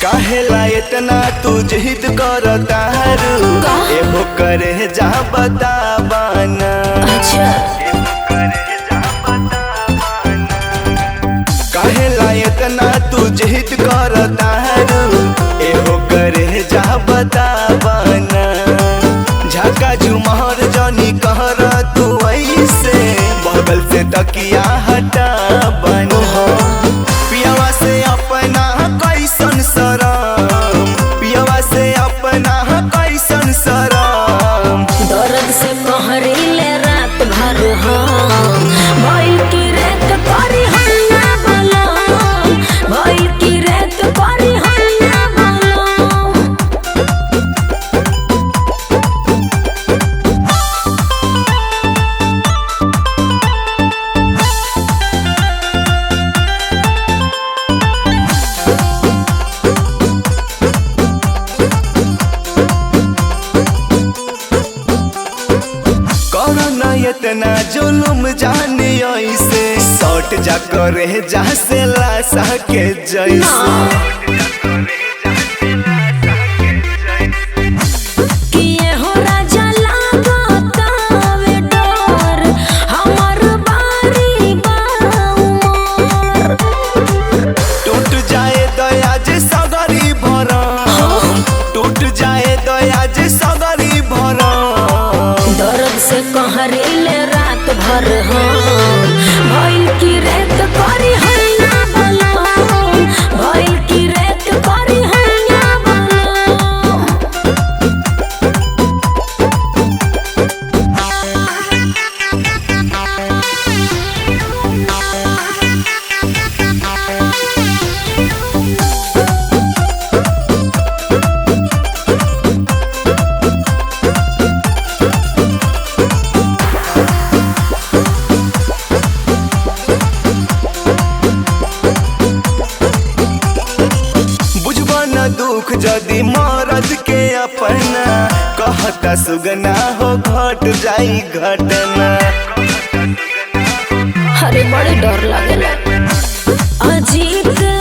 काहेला इतना तू जिद करतारू, एहो करे जा बताबाना। अच्छा। काहेला इतना तू जिद करतारू, एहो करे जा बताबाना। झाका झुमर जनी कहर तू ऐसे, बगल से तकिया हटा बना। पियावा से अपना कैसन शरम, पियावा से अपना कैसन शरम। दर्द से कहरीले रात भर हम, भइल की रेत करी हन्ना बलम, भइल की रेत करी हन्ना बलम। करो इतना जुलुम जाने ऐसे, सट जा करे जा से लाशा के जैसे। किए हो राजा लागतावे डर, हमर बारी बा उमर। टूट जाए दया जे सगरी भरम, टूट जाए दया जे सगरी भरम। दर्द से कहरीले रात भर हम, भइल की रेत करी हन्ना बलम, भइल की रेत करी हन्ना बलम। बुझबा न दुख जदि मरद के अपना, कहता सुगना हो घट जाई घटना। अरे बड़े डर लागेला। अजीत।